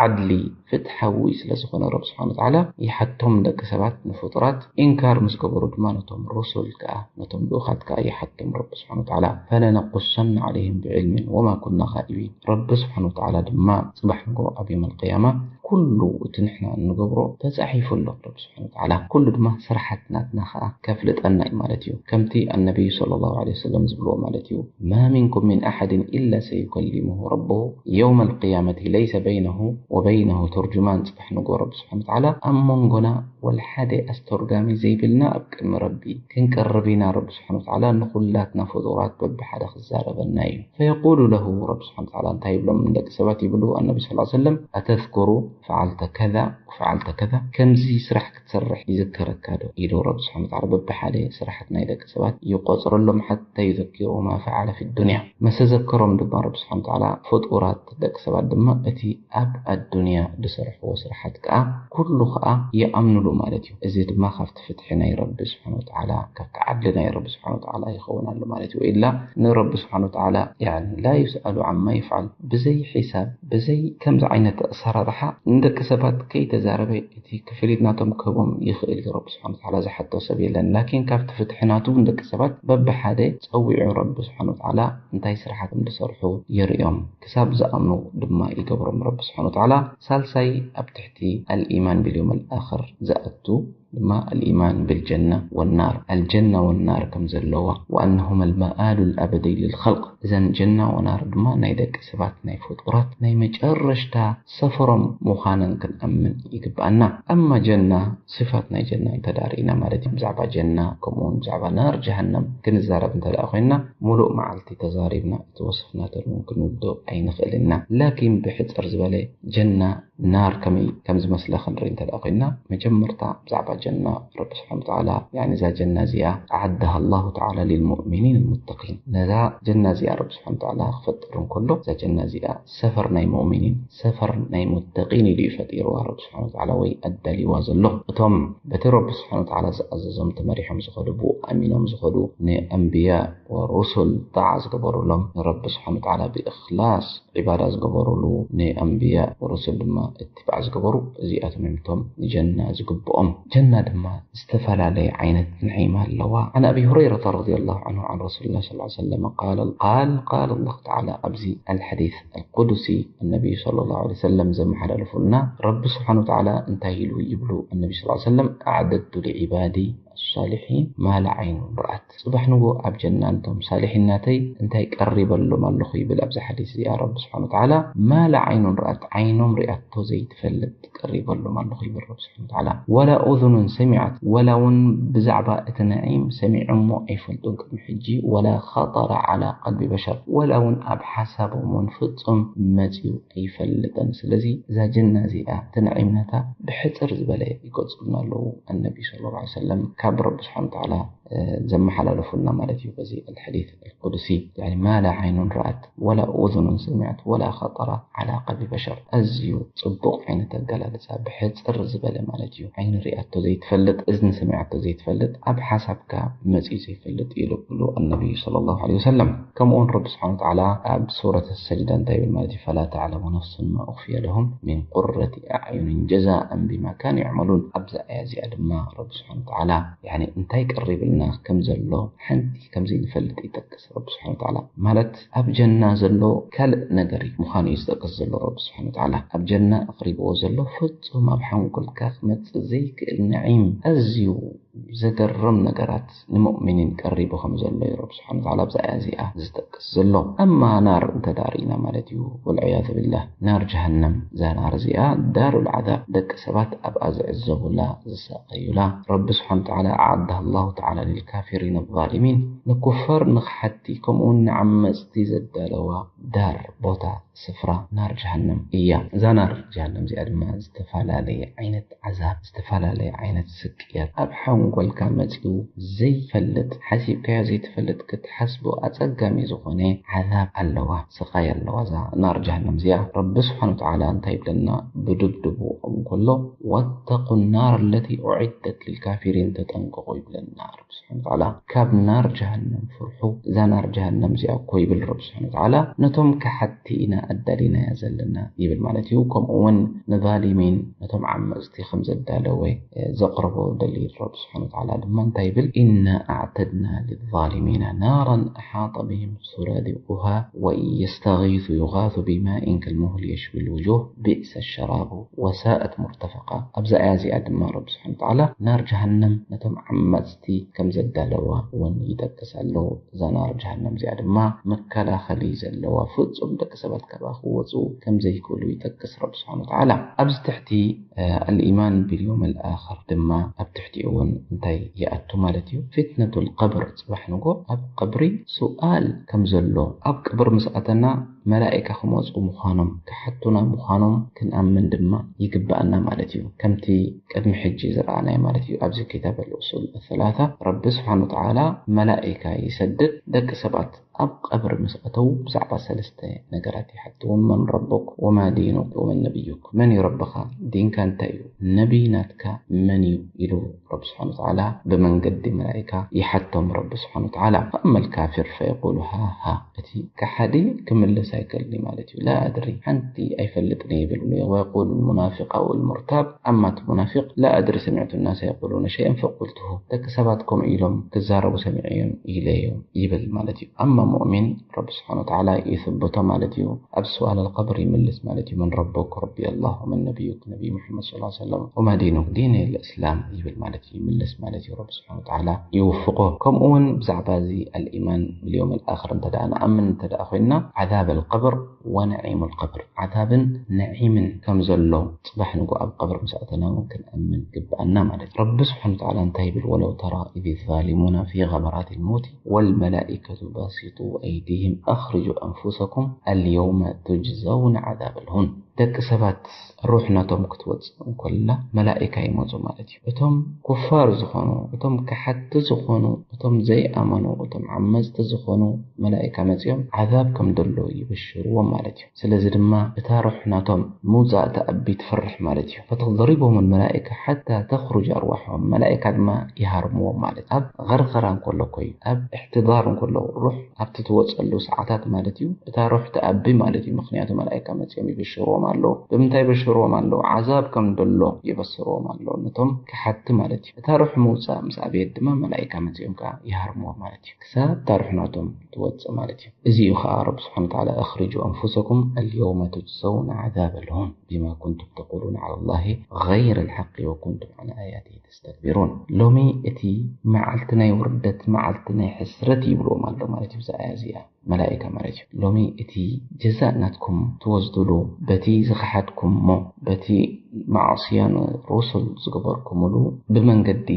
ዓድሊ፣ ፍትሓዊ ስለ ዝኾነ ረቢ ስብሓን ወተዓላ ይሓቶም ደቂ ሰባት ንፍጡራት። ኢንካር ምስ ገበሩ ድማ ነቶም ሩሱል ከኣ፣ ነቶም ልኡኻት ከኣ ይሓቶም ረቢ ስብሓን ወተዓላ። "ፈለነቁሰነ ዓለይህም ብዕልምን ወማ ኩና ካኢቢን።" ረቢ ስብሓን ወተዓላ ድማ ጽባሕ ንጎ ኣብ ዮም ኣልቅያማ ኩሉ እቲ ንሕና እንገብሮ ተጻሒፉ ኣሎ ረቢ ስብሓን ወተዓላ። ኩሉ ድማ ስራሓት ናትና ከኣ ከፍልጠና እዩ ማለት እዩ። ከምቲ ኣነቢዩ ሰለላሁ ዐለይሂ ወሰለም ዝብልዎ ማለት እዩ፣ "ማ ሚንኩም ሚን ኣሐድን ኢላ ሰዩከሊሙሁ ረቡሁ የውመ ልቅያመቲ ለይሰ በይነሁ ወበይነሁ ቱርጁማን።" ጽባሕ ንጎ ረቢ ስብሓን ወተዓላ፣ "ኣብ መንጎና ወላ ሓደ ኣስተርጋሚ ዘይብልና ኣብ ቅድሚ ረቢ ክንቀርብ ኢና። ረቢ ስብሓን ወተዓላ ንኹላትና ፍጡራት በብሓደ ክዛረበና እዩ። ፈየቁሉ ለሁ"፣ ረቢ ስብሓን ወተዓላ እንታይ ይብሎም ንደቂ ሰባት? ይብሉ ኣነቢ ሰለላሁ ዐለይሂ ወሰለም፣ "ኣተዝኩሩ ፈዓልተ ከዛ ወፈዓልተ ከዛ?" ከምዚ ስራሕ ክትሰርሕ ይዝከረካ ዶ? ኢሉ ረቢ ስብሓን ወተዓላ በብሓደ ስራሓት ናይ ደቂ ሰባት ይቆጽረሎም፣ ሓታ ዩዘኪሩ ማ ፈዓለ ፊ ዱንያ። መሰ ዘከሮም ድማ ረቢ ስብሓን ወተዓላ ፍጡራት ደቂ ሰባት ድማ እቲ ኣብ ኣዱንያ ዝሰርሕዎ ስራሓት ከኣ ኩሉ ከኣ ይኣምኑሉ ማለት እዩ። እዚ ድማ ካብቲ ፍትሒ ናይ ረቢ ስብሓን ወተዓላ፣ ካብቲ ዓድሊ ናይ ረቢ ስብሓን ወተዓላ ይኸውን ኣሎ ማለት እዩ። ወኢላ ንረቢ ስብሓን ወተዓላ፣ ያኒ፣ ላ ዩስኣሉ ዓማ ይፍዓል፣ ብዘይ ሒሳብ፣ ብዘይ ከምዚ ዓይነት ኣሰራርሓ ንደቂ ሰባት ከይተዛረበ እቲ ክፍሊት ናቶም ክህቦም ይኽእል እዩ። ረቢ ስብሓን ወተዓላ ዝሓቶ ሰብ የለን። ላኪን ካብቲ ፍትሒ ናቱ ንደቂ ሰባት በብሓደ ጸዊዑ ረቢ ስብሓን ወተዓላ እንታይ ስራሓት ከም ዝሰርሑ የርእዮም። ክሳብ ዝኣምኑ ድማ ይገብሮም ረቢ ስብሓን ወተዓላ። ሳልሳይ ኣብ ትሕቲ ኣልኢማን ቢልዮም ኣልኣኽር ዝኣቱ ድማ ኣልኢማን ብልጀና ወናር፣ ኣልጀና ወናር ከም ዘለዋ፣ ወኣነሁም ኣልመኣሉ ልኣበደይ ልልኸልቅ፣ እዘን ጀና ወናር ድማ ናይ ደቂ ሰባት ናይ ፍጡራት ናይ መጨረሽታ ሰፈሮም ምዃነን ክንኣምን ይግብኣና። ኣማ ጀና፣ ስፋት ናይ ጀና እንተ ደኣ ርኢና ማለት እዩ፣ ብዛዕባ ጀና ከምኡውን ብዛዕባ ናር ጀሃነም ክንዛረብ እንተ ደኣ ኮይንና፣ ሙሉእ መዓልቲ ተዛሪብና እቲ ወስፍ ናተን እውን ክንውድኦ ኣይንኽእልን ኢና። ላኪን ብሕጽር ዝበለ ጀና ናር ከመይ ከም ዝመስለ ክንርኢ እንተ ደኣ ኮይንና፣ መጀመርታ ብዛዕባ ጀና ረቢ ስብሓን ወተዓላ፣ ያኒ እዛ ጀና እዚኣ፣ ኣዓደሃ ኣላሁ ተዓላ ሊልሙእሚኒን ልሙተቂን፣ ነዛ ጀና እዚኣ ረቢ ስብሓን ወተዓላ ክፈጥር እንከሎ፣ እዛ ጀና እዚኣ ሰፈር ናይ ሙእሚኒን፣ ሰፈር ናይ ሙተቂን ኢሉ እዩ ፈጢርዋ ረቢ ስብሓን ወተዓላ ወይ ኣዳልይዋ ዘሎ። እቶም በቲ ረቢ ስብሓን ወተዓላ ዝኣዘዞም ተመሪሖም ዝኸዱ፣ ብኡ ኣሚኖም ዝኸዱ፣ ንኣንብያ ወሩሱል ጣዓ ዝገበሩሎም፣ ንረቢ ስብሓን ወተዓላ ብእኽላስ ዒባዳ ዝገበሩሉ፣ ንኣንብያ ወሩሱል ድማ እትባዕ ዝገበሩ፣ እዚኣቶም እዮም እቶም ንጀና ዝግብኦም። ጀና ድማ ዝተፈላለየ ዓይነት ንዒማ ኣለዋ። عن أبي هريرة رضي الله عنه عن رسول الله صلى الله عليه وسلم قال، قال، قال الله تعالى፣ ኣብዚ ኣልሐዲስ ኣልቁዱሲ፣ ነቢዩ ሰለላሁ ዐለይሂ ወሰለም ዘመሓላለፉልና፣ ረቢ ስብሓን ወተዓላ እንታይ ኢሉ ይብሉ? ነቢ ሰለላሁ ዐለይሂ ወሰለም፣ "ኣዕደድቱ ሊዒባዲ ኣሳሊሒን ማ ላ ዓይኑን ረኣት።" ጽባሕ ንጎ ኣብ ጀና፣ እንቶም ሳሊሒን ናተይ እንታይ ቀሪበሎም ኣለኹ ይብል ኣብዚ ሓዲስ እዚኣ ረቢ ስብሓን ወተዓላ፣ "ማ ላ ዓይኑን ረኣት፣ ዓይኖም ሪኣቶ ዘይትፈልጥ ቀሪበሎም ኣለኹ" ይብል ረቢ ስብሓን ወተዓላ። "ወላ ኡዙኑን ሰሚዓት፣ ወላ እውን ብዛዕባ እቲ ነዒም ሰሚዖሞ ኣይፈልጡን ቅድሚ ሕጂ፣ ወላ ኸጠረ ዓላ ቀልቢ በሸር፣ ወላ እውን ኣብ ሓሳቦም እውን ፍጹም መጺኡ ኣይፈልጥን። ስለዚ እዛ ጀና እዚኣ፣ እቲ ነዒም ናታ ብሕጽር ዝበለ ይገልጹልና ኣለዉ ኣነቢ ሰለላሁ ዐለይሂ ወሰለም። ካብ ረቢ ስብሓን ተዓላ ዘመሓላለፉልና ማለት እዩ። በዚ الحديث القدسي يعني ما لا عين رأت ولا أذن سمعت ولا خطر على قلب بشر። ኣዝዩ ጽቡቕ ዓይነት ኣገላልጻ፣ ብሕጽር ዝበለ ማለት እዩ። ዓይኒ ሪኣቶ ዘይትፈልጥ፣ እዝኒ ሰሚዓቶ ዘይትፈልጥ፣ ኣብ ሓሳብካ መጺኡ ዘይፈልጥ ኢሉ ብሉ ኣነቢዩ ሰለላሁ ዐለይሂ ወሰለም። ከምኡ እውን ረቢ ስብሓን ተዓላ ኣብ ሱረት ሰጅዳ እንታይ ይብል ማለት እዩ? فلا تعلم نفس ما أخفي لهم من قرة أعين جزاء بما كانوا يعملون። ኣብዛ ኣያ እዚኣ ድማ ረቢ ስብሓን ተዓላ ያኒ እንታይ ቀሪብልና ከም ዘሎ ሓንቲ ከም ዘይንፈልጥ ይጠቅስ ረቢ ስብሓን ተዓላ። ማለት ኣብ ጀና ዘሎ ካልእ ነገር እዩ ምዃኑ እዩ ዝጠቅስ ዘሎ ረቢ ስብሓን ተዓላ። ኣብ ጀና ኣቕሪብዎ ዘሎ ፍጹም ኣብ ሓንጎልካ ክመጽእ ዘይክእል ነዒም፣ ኣዝዩ ዘገርም ነገራት ንሙእሚኒን ቀሪቡ ከም ዘሎ እዩ ረቢ ስብሓን ተዓላ ኣብዛ ኣያ እዚኣ ዝጠቅስ ዘሎ። ኣማ ናር እንተ ደኣ ርኢና ማለት እዩ፣ ወልዕያዙ ቢላህ፣ ናር ጀሃነም፣ እዛ ናር እዚኣ ዳሩል ዓዛብ፣ ደቂ ሰባት ኣብኣ ዝዕዘቡላ፣ ዝሳቐዩላ። ረቢ ስብሓን ተዓላ ኣዓዳሃ ላሁ ተዓላ ሊልካፊሪን ዛሊሚን፣ ንኩፋር፣ ንኽሓቲ፣ ከምኡ እውን ንዓመፅቲ ዘዳለዋ ዳር፣ ቦታ፣ ስፍራ ናር ጀሃነም እያ። እዛ ናር ጀሃነም እዚኣ ድማ ዝተፈላለየ ዓይነት ዓዛብ፣ ዝተፈላለየ ዓይነት ስቅያት፣ ኣብ ሓንጎልካ መጺኡ ዘይፈልጥ፣ ሓሲብካዮ ዘይትፈልጥ፣ ክትሓስቦ ኣጸጋሚ ዝኾነ ዓዛብ ኣለዋ፣ ስቓይ ኣለዋ እዛ ናር ጀሃነም እዚኣ። ረቢ ስብሓን ወተዓላ እንታይ ይብለና? ብድብድቡ እንከሎ፣ "ወተቁ ናር ለቲ ኡዒደት ሊልካፊሪን፣ ተጠንቀቑ" ይብለና ረቢ ስብሓን ወተዓላ። ካብ ናር ጀሃነም ፍርሑ፣ እዛ ናር ጀሃነም እዚኣ እኮ ይብል ረቢ ስብሓን ወተዓላ፣ ነቶም ከሓድቲ ኢና ኣዳሊናያ ዘለና ይብል ማለት እዩ። ከምኡ እውን ንዛሊሚን ነቶም ዓመፅቲ ከም ዘዳለወ ዘቕርቦ ደሊል ረቢ ስብሓን ወተዓላ ድማ እንታይ ይብል? ኢና ኣዕተድና ሊዛሊሚና ናራን ኣሓጠ ብሂም ሱራዲቁሃ ወኢን የስተጊሱ ዩጋሱ ቢማኢን ከልሙህሊ የሽዊ ልውጁህ ቢእሰ ሸራቡ ወሳእት ሙርተፈቃ። ኣብዛ ኣያ እዚኣ ድማ ረቢ ስብሓን ወተዓላ ናር ጀሃነም ነቶም ዓመፅቲ ከም ዘዳለዋ እውን ይጠቅስ ኣሎ። እዛ ናር ጀሃነም እዚኣ ድማ መከላኸሊ ዘለዋ፣ ፍጹም ደቂ ሰባት ካብኣ ክወፁ ከም ዘይክእሉ ይጠቅስ ረቢ ስብሓን ወተዓላ። ኣብዚ ትሕቲ ኣልኢማን ቢልዮም ኣልኣኸር ድማ ኣብ ትሕቲኡ እውን እንታይ ይኣቱ ማለት እዩ? ፊትነቱል ቀብር፣ ጽባሕ ንጎ ኣብ ቀብሪ ሱኣል ከም ዘሎ፣ ኣብ ቀብር ምስ ኣተና መላኢካ ክመጹ ምዃኖም፣ ክሓቱና ምዃኖም ክንኣምን ድማ ይግብኣና ማለት እዩ። ከምቲ ቅድሚ ሕጂ ዝረኣናዮ ማለት እዩ። ኣብዚ ኪታብ ኣልኡሱል ሰላሳ ረቢ ስብሓን ወተዓላ መላኢካ ይሰድድ፣ ደቂ ሰባት ኣብ ቀብሪ ምስ ኣተው ብዛዕባ ሰለስተ ነገራት ይሓትዎም። መን ረቡክ ወማ ዲኑክ ወመን ነቢዩክ፣ መን እዩ ረብኻ? ዲንካ እንታይ እዩ? ነቢይ ናትካ መን እዩ? ኢሉ ረቢ ስብሓን ወተዓላ ብመንገዲ መላኢካ ይሓቶም ረቢ ስብሓን ወተዓላ። ፈኣመል ካፊር ፈየቁሉ ሃ ሃ፣ እቲ ከሓዲ ክምልስ ኣይክእልን እዩ ማለት እዩ። ላ ኣድሪ፣ ሓንቲ ኣይፈልጥን እየ ይብል። ወየቁሉ ልሙናፊቅ ኣው ልሙርታብ፣ ኣማ እቲ ሙናፊቅ ላ ኣድሪ ሰሚዕቱ ናሰ የቁሉነ ሸይአን ፈቁልትሁ፣ ደቂ ሰባት ከምኡ ኢሎም ክዛረቡ ሰሚዐዮም ኢለዮም ይብል ማለት እዩ። ኣማ ሙእሚን ረቢ ስብሓን ወተዓላ ይስብቶ ማለት እዩ። ኣብ ስዋል ኣልቀብር ይምልስ ማለት እዩ። መን ረቡክ? ረቢ ኣላህ። ወመን ነቢዩክ? ነቢይ ሙሐመድ ሰለላሁ ዐለይሂ ወሰለም። ወማ ዲኑክ? ዲን ልእስላም ይብል ማለት እዩ። ይምልስ ማለት እዩ። ረቢ ስብሓን ወተዓላ ይውፍቆ። ከምኡ እውን ብዛዕባ እዚ ኣልኢማን ብልዮም ኣልኣኽር እንተ ደኣ ንኣምን እንተ ደኣ ኮይንና፣ ዓዛብ ኣልቀብር ወነዒም ኣልቀብር፣ ዓዛብን ነዒምን ከም ዘሎ ጽባሕ ንጎ ኣብ ቀብር ምስ ኣተና እውን ክንኣምን ግብኣና ማለት እዩ። ረቢ ስብሓን ወተዓላ እንታይ ይብል? ወለው ተራ ኢዝ ዛሊሙና ፊ ገመራት ልመውቲ ወልመላኢከቱ ባሲጡ ኣይዲህም ኣኽርጁ ኣንፉሰኩም ኣልየውመ ቱጅዘውነ ዓዛብ ኣልሁን። ደቂ ሰባት ሩሕ ነቶም ክትወጽእ እንከላ መላኢካ ይመጹ ማለት እዩ። እቶም ኩፋር ዝኾኑ፣ እቶም ከሓድቲ ዝኾኑ፣ እቶም ዘይኣመኑ፣ እቶም ዓመጽቲ ዝኾኑ መላኢካ መጺኦም ዓዛብ ከም ዘሎ ይብሽርዎም ማለት እዩ። ስለዚ ድማ እታ ሩሕ ናቶም ምውጻእ ተኣቢ ትፈርሕ ማለት እዩ። ፈተضربهم الملائكة حتى تخرج أرواحهم፣ መላኢካ ድማ ይሃርምዎም ማለት እዩ። ኣብ ገርገራ እንከሎ እኮ እዩ፣ ኣብ እሕትዳር እንከሎ ሩሕ ኣብቲ ትወጸሉ ሰዓታት ማለት እዩ። እታ ሩሕ ትኣቢ ማለት እዩ። ምኽንያቱ መላኢካ መጺኦም ይብሽርዎም ኣለዉ። ብምንታይ ይብሽርዎም ኣለዉ? ዓዛብ ከም ደሎ ይበስርዎም ኣለዉ፣ ነቶም ከሓድቲ ማለት እዩ። እታ ሩሕ ምውጻእ ምስ ኣበየት ድማ መላኢካ መጺኦም ከኣ ይሃርምዎም ማለት እዩ። ክሳብ እታ ሩሕ ናቶም ትወጽእ ማለት እዩ። እዚ እዩ ከኣ ረቢ ስብሓን ወተዓላ፣ "ኣኽርጁ ኣንፉሰኩም ኣልየውመ ቱጅዘውነ ዓዛብ ኣልሁን ቢማ ኩንቱም ተቁሉነ ዓላ ላሂ ገይረ ልሓቂ ወኩንቱም ዓን ኣያቲሂ ተስተክቢሩን።" ሎሚ እቲ መዓልቲ ናይ ውርደት፣ መዓልቲ ናይ ሕስረት ይብልዎም ኣሎ ማለት እዩ። ብዛ ኣያ እዚኣ መላኢካ ማለት እዩ። ሎሚ እቲ ጀዛእ ናትኩም ትወስዱሉ፣ በቲ ዝኸሓድኩሞ፣ በቲ ማዕስያን ሩሱል ዝገበርኩምሉ ብመንገዲ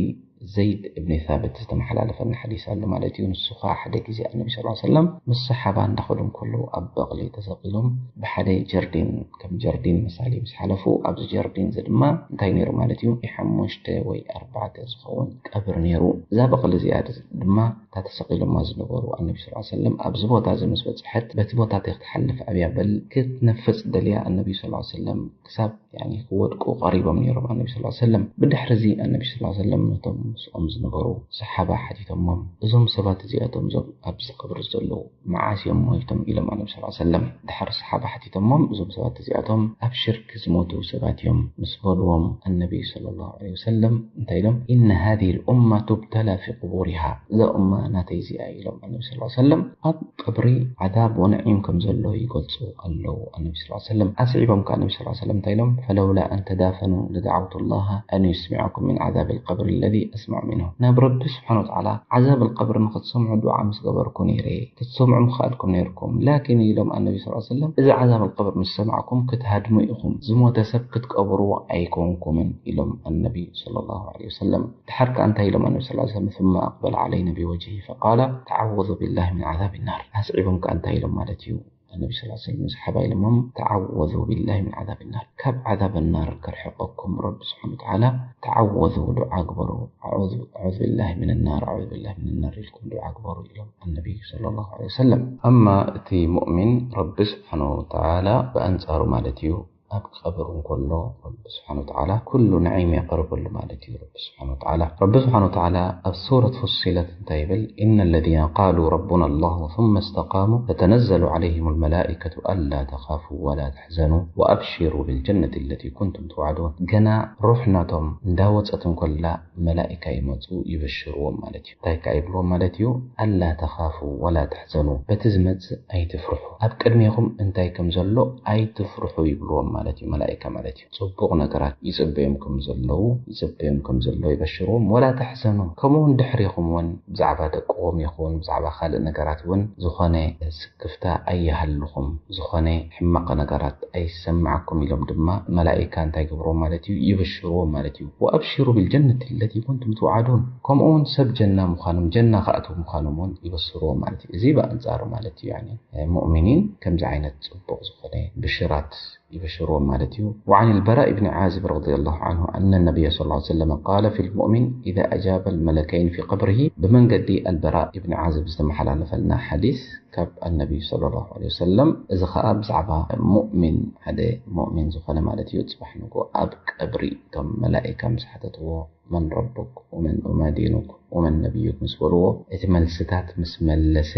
ዘይድ እብኒ ሳብት ዝተመሓላለፈና ሓዲስ ኣሎ ማለት እዩ። ንሱ ኸዓ ሓደ ግዜ ኣነቢ ስ ሰለም ምስ ሰሓባ እንዳኸዱ እንከለዉ ኣብ በቕሊ ተሰቒሎም ብሓደ ጀርዲን፣ ከም ጀርዲን መሳሊ ምስ ሓለፉ፣ ኣብዚ ጀርዲን እዚ ድማ እንታይ ነይሩ ማለት እዩ? ሓሙሽተ ወይ ኣርባዕተ ዝኸውን ቀብሪ ነይሩ። እዛ በቕሊ እዚኣ ድማ እታ ተሰቒሎማ ዝነበሩ ኣነቢ ስ ሰለም ኣብዚ ቦታ እዚ ምስ በፅሐት፣ በቲ ቦታ እቲ ክትሓልፍ ኣብያ በል ክትነፍፅ ደልያ ኣነቢ ስ ሰለም ክሳብ ያኒ ክወድቁ ቀሪቦም ነይሮም ኣነቢ ስ ሰለም። ብድሕሪ እዚ ኣነቢ ስ ሰለም ነቶም ምስኦም ዝነበሩ ሰሓባ ሓቲቶሞም፣ እዞም ሰባት እዚኣቶም እዞም ኣብዚ ቀብሪ ዘለዉ መዓስ እዮም ሞይቶም ኢሎም ኣነቢ ስ ሰለም ድሕሪ ሰሓባ ሓቲቶሞም፣ እዞም ሰባት እዚኣቶም ኣብ ሽርክ ዝሞቱ ሰባት እዮም ምስ በልዎም ኣነቢ ሰለላሁ ዐለይሂ ወሰለም እንታይ ኢሎም? إن هذه الأمة تبتلى في قبورها እዛ ኡማ ናተይ እዚኣ ኢሎም ኣነቢ ስ ሰለም ኣብ ቀብሪ ዓዛብ ወነዒም ከም ዘሎ ይገልጹ ኣለዉ ኣነቢ ስ ሰለም። ኣስዒቦም ከኣ ኣነቢ ስ ሰለም እንታይ ኢሎም? فلولا أن تدافنوا لدعوت الله أن يسمعكم من عذاب القبر الذي أسمع منه ናብ ረቢ ስብሓን ወተዓላ ዓዛብ ቀብሪ ንክትሰምዑ ዱዓ ምስ ገበርኩ ነይረ ክትሰምዑ ምኽኣልኩም ነይርኩም። ላኪን ኢሎም ኣነቢ ስ ሰለም እዚ ዓዛብ ቀብር ምስ ሰማዕኩም ክትሃድሙ ኢኹም፣ ዝሞተ ሰብ ክትቀብርዎ ኣይኮንኩምን ኢሎም ኣነቢ ሰለላሁ ዐለይሂ ወሰለም። ድሓር ከኣ እንታይ ኢሎም ኣነቢ ስ ሰለም? ثم أقبل علينا بوجهه فقال تعوذوا بالله من عذاب النار ኣስዒቦም ከኣ እንታይ ኢሎም ማለት እዩ? ኣነቢ ስ ሰለም ሰሓባ ኢሎሞም تعوذوا بالله من عذاب النار ካብ ዓዛብ ናር ከርሕቀኩም ረቢ ስብሓን ወተዓላ ተዓወዙ ዱዓ ግበሩ። أعوذ بالله من النار أعوذ بالله من النار ኢልኩም ዱዓ ግበሩ ኢሎም ኣነቢ ሰለላሁ ዐለይሂ ወሰለም። ኣማ እቲ ሙእሚን ረቢ ስብሓን ወተዓላ ብኣንጻሩ ማለት እዩ ኣብ ቀብር እንከሎ ረቢ ስብሓን ወተዓላ ኩሉ ንዒም የቕርበሉ ማለት እዩ። ረቢ ስብሓን ወተዓላ ረቢ ስብሓን ወተዓላ ኣብ ሱረት ፉሲለት እንታይ ይብል? إن الذين قالوا ربنا الله ثم استقاموا تتنزل عليهم الملائكة ألا تخافوا ولا تحزنوا وأبشروا بالجنة التي كنتم توعدون ገና ሩሕ ናቶም እንዳወፀት እንከላ መላኢካ ይመፁ ይብሽርዎም ማለት እዩ። እንታይ ከ ይብልዎም ማለት እዩ? ألا تخافوا ولا تحزنوا በቲ ዝመፅእ ኣይትፍርሑ፣ ኣብ ቅድሜኹም እንታይ ከም ዘሎ ኣይትፍርሑ ይብልዎም ማለት እዩ። መላኢካ ማለት እዩ ፅቡቕ ነገራት ይፅበዮም ከም ዘለዉ ይፅበዮም ከም ዘሎ ይበሽርዎም። ولا تحزنوا ከምኡ እውን ድሕሪኹም እውን ብዛዕባ ደቅኹም ይኹን ብዛዕባ ካልእ ነገራት እውን ዝኾነ ስክፍታ ኣይሃልኹም፣ ዝኾነ ሕማቕ ነገራት ኣይሰማዕኩም ኢሎም ድማ መላኢካ እንታይ ገብርዎም ማለት እዩ? ይብሽርዎም ማለት እዩ። وأبشروا بالجنة التي كنتم توعدون ከምኡ እውን ሰብ ጀና ምዃኖም ጀና ክኣትዉ ምዃኖም እውን ይበስርዎም ማለት እዩ። እዚ ብኣንጻሩ ማለት እዩ ያኒ ሙእሚኒን ከምዚ ዓይነት ጽቡቕ ዝኾነ ብሽራት ይብሽርዎም ማለት እዩ። وعن البراء بن عازب رضي الله عنه أن النبي صلى الله عليه وسلم قال في المؤمن إذا أجاب الملكين في قبره ብመንገዲ ኣልበራእ ኢብን ዓዝብ ዝተመሓላለፈልና ሓዲስ ካብ ኣነቢ ሰለላሁ ዐለይሂ ወሰለም። እዚ ኸኣ ብዛዕባ ሙእሚን ሓደ ሙእሚን ዝኾነ ማለት እዩ ጽባሕ ንግሆ ኣብ ቀብሪ እቶም መላኢካ ምስ ሓተትዎ من ربك ومن وما دينك ومن نبيك ምስ በልዎ እቲ መልስታት ምስ መለሰ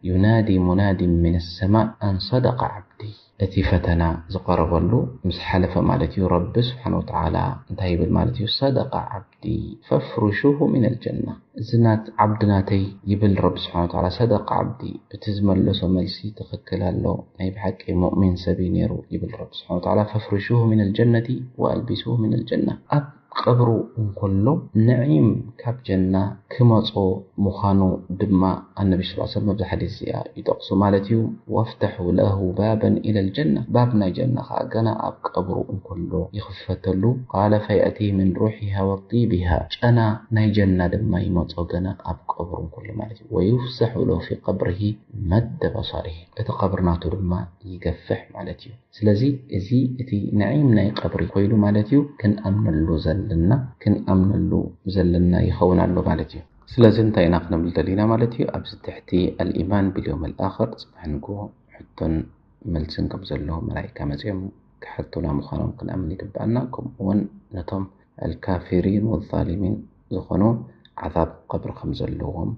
ينادي مناد من السماء أن صدق عبدي እቲ ፈተና ዝቐረበሉ ምስ ሓለፈ ማለት እዩ ረቢ ስብሓን ወተዓላ እንታይ ይብል ማለት እዩ صدق عبدي فافرشوه من الجنة እዚ ናት ዓብዲ ናተይ ይብል ረቢ ስብሓን ወተዓላ صدق عبدي እቲ ዝመለሶ መልሲ ትኽክል ኣሎ ናይ ብሓቂ ሙእሚን ሰብ እዩ ነይሩ ይብል ረቢ ስብሓን ወተዓላ فافرشوه من الجنة وألبسوه من الجنة ኣብ ቀብሩ እንከሎ ንዒም ካብ ጀና ክመጾ ምዃኑ ድማ ኣነቢ ስ ሰለም ኣብዚ ሓዲስ እዚኣ ይጠቕሱ ማለት እዩ። وافتحوا له بابا إلى الجنة ባብ ናይ ጀና ኸዓ ገና ኣብ ቀብሩ እንከሎ ይኽፈተሉ። قال فيأتيه من روحها وطيبها ጨና ናይ ጀና ድማ ይመጾ ገና ኣብ ቀብሩ እንከሎ ማለት እዩ። ويفسح له في قبره مد بصره እቲ ቀብሪ ናቱ ድማ ይገፍሕ ማለት እዩ። ስለዚ እዚ እቲ ንዒም ናይ ቀብሪ ኮይኑ ማለት እዩ ክንኣምነሉ ዘለና ክንኣምነሉ ዘለና ይኸውን ኣሎ ማለት እዩ። ስለዚ እንታይ ኢና ክንብል ደሊና ማለት እዩ ኣብዚ ትሕቲ الإيمان باليوم الآخر ጽባሕ ንግሆ ሕቶን መልስን ከም ዘሎ መላኢካ መጺኦም ክሓቱና ምዃኖም ክንኣምን ይግባኣና። ከምኡ እውን ነቶም الكافرين والظالمين ዝኾኑ ዓዛብ ቀብሪ ከም ዘለዎም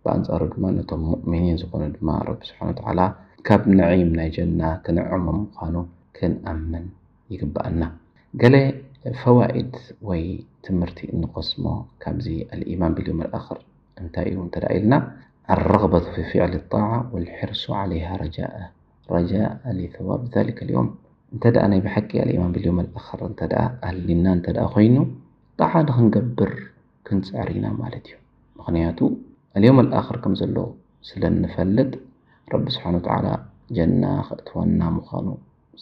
ብኣንጻሩ ድማ ነቶም ሙእሚኒን ዝኾኑ ድማ ረቢ ስብሓን ወተዓላ ካብ ንዒም ናይ ጀና ክንዕሞም ምዃኑ ክንኣምን ይግባኣና። ገለ ፈዋኢድ ወይ ትምህርቲ እንቐስሞ ካብዚ الإيمان باليوم الآخر እንታይ እዩ እንተ ኢልና الرغبة في فعل الطاعة والحرص عليها رجاء رجاء لثواب ذلك اليوم እንተ ደኣ ናይ ብሓቂ الإيمان باليوم الآخر እንተ ደኣ ኣሊና እንተ ደኣ ኮይኑ ጣዓ ንክንገብር ክንጽዕር ኢና ማለት እዩ። ምኽንያቱ اليوم الآخر ከም ዘሎ ስለ እንፈልጥ ረቢ ስብሓን ወተዓላ ጀና ከእትወና ምዃኑ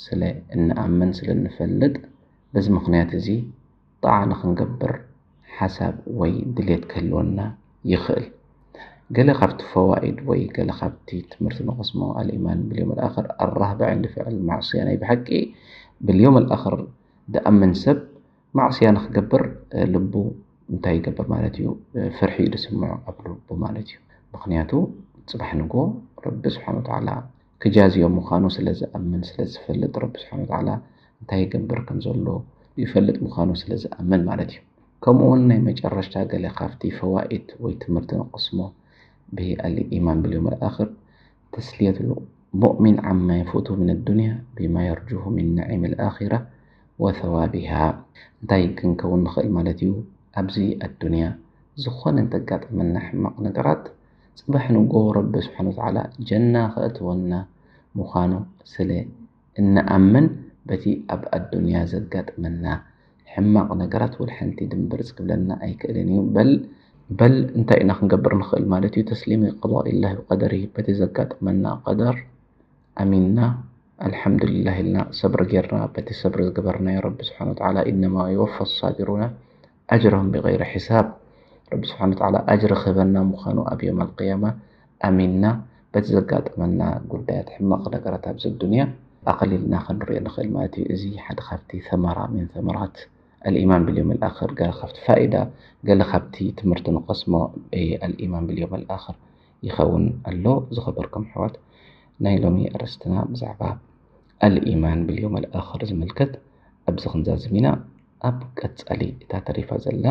ስለ እንኣምን ስለ እንፈልጥ በዚ ምኽንያት እዚ ጣዓ ንክንገብር ሓሳብ ወይ ድሌት ክህልወና ይኽእል። ገለ ካብቲ ፈዋኢድ ወይ ገለ ካብቲ ትምህርቲ ንቐስሞ ኣልኢማን ብልዮም ኣልኣኽር ኣራህባ ዕንዲ ፍዕል ማዕስያ ናይ ብሓቂ ብልዮም ኣልኣኽር ድኣምን ሰብ ማዕስያ ንክገብር ልቡ እንታይ ይገብር ማለት እዩ? ፍርሒ እዩ ዝስምዖ ኣብ ልቡ ማለት እዩ። ምክንያቱ ፅባሕ ንጎ ረቢ ስብሓን ወተዓላ ክጃዝዮ ምዃኑ ስለ ዝኣምን ስለ ዝፈልጥ ረቢ ስብሓን ወተዓላ እንታይ ይገብር ከም ዘሎ ይፈልጥ ምዃኑ ስለ ዝኣምን ማለት እዩ። ከምኡ እውን ናይ መጨረሽታ ገለ ካብቲ ፈዋኢድ ወይ ትምህርቲ ንቐስሞ ብኣል ኢማን ብልዮም ኣልኣኽር ተስልየት ሙእሚን ዓማ የፉቱ ምን ኣዱንያ ቢማ የርጁሁ ምን ነዒም ኣልኣኺራ ወተዋቢሃ። እንታይ ክንከውን ንኽእል ማለት እዩ? ኣብዚ ኣዱንያ ዝኾነ እንተጋጠመና ሕማቕ ነገራት ፅባሕ ንጎ ረቢ ስብሓን ወተዓላ ጀና ከእትወና ምዃኑ ስለ እንኣምን በቲ ኣብ ኣዱንያ ዘጋጥመና ሕማቕ ነገራት ወላ ሓንቲ ድንበርፅ ክብለና ኣይክእልን እዩ። በል በል እንታይ ኢና ክንገብር ንኽእል ማለት እዩ? ተስሊም ቀዳኢላሂ ወቀደሪሂ፣ በቲ ዘጋጥመና ቀደር ኣሚንና ኣልሓምዱሊላህ ኢልና ሰብሪ ጌርና በቲ ሰብሪ ዝገበርናዮ ረቢ ስብሓን ወተዓላ ኢነማ ይወፋ ሳቢሩና ኣጅረሁም ብገይሪ ሒሳብ ረቢ ስብሓን ወተዓላ ኣጅሪ ክህበና ምዃኑ ኣብ ዮም ኣልቅያማ ኣሚንና በቲ ዘጋጠመና ጉዳያት ሕማቕ ነገራት ኣብዚ ዱንያ ኣቐሊልና ክንሪኦ ንኽእል ማለት እዩ። እዚ ሓደ ካብቲ ተመራ ምን ተመራት ኣልኢማን ብልዮም ኣልኣኽር ገለ ካብቲ ፋኢዳ ገለ ካብቲ ትምህርቲ ንቐስሞ ኣልኢማን ብልዮም ኣልኣኽር ይኸውን ኣሎ። ዝኸበርኩም ኣሕዋት ናይ ሎሚ ኣርእስትና ብዛዕባ ኣልኢማን ብልዮም ኣልኣኽር ዝምልከት ኣብዚ ክንዛዝም ኢና። ኣብ ቀጻሊ እታ ተሪፋ ዘላ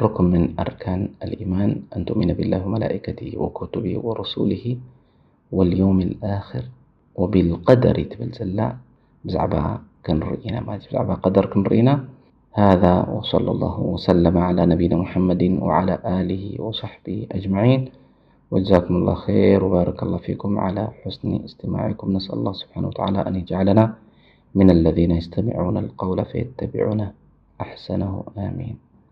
ركن من أركان الإيمان أن تؤمن بالله وملائكته وكتبه ورسله واليوم الآخر وبالقدر ትብል ዘላ ብዛዕባ ክንርኢ ኢና ማለት እዩ። ብዛዕባ ቀደር ክንርኢ ኢና። هذا وصلى الله وسلم على نبينا محمد وعلى آله وصحبه أجمعين. وجزاكم الله خير وبارك الله فيكم على حسن استماعكم. نسأل الله سبحانه وتعالى أن يجعلنا من الذين يستمعون القول فيتبعون أحسنه. آمين.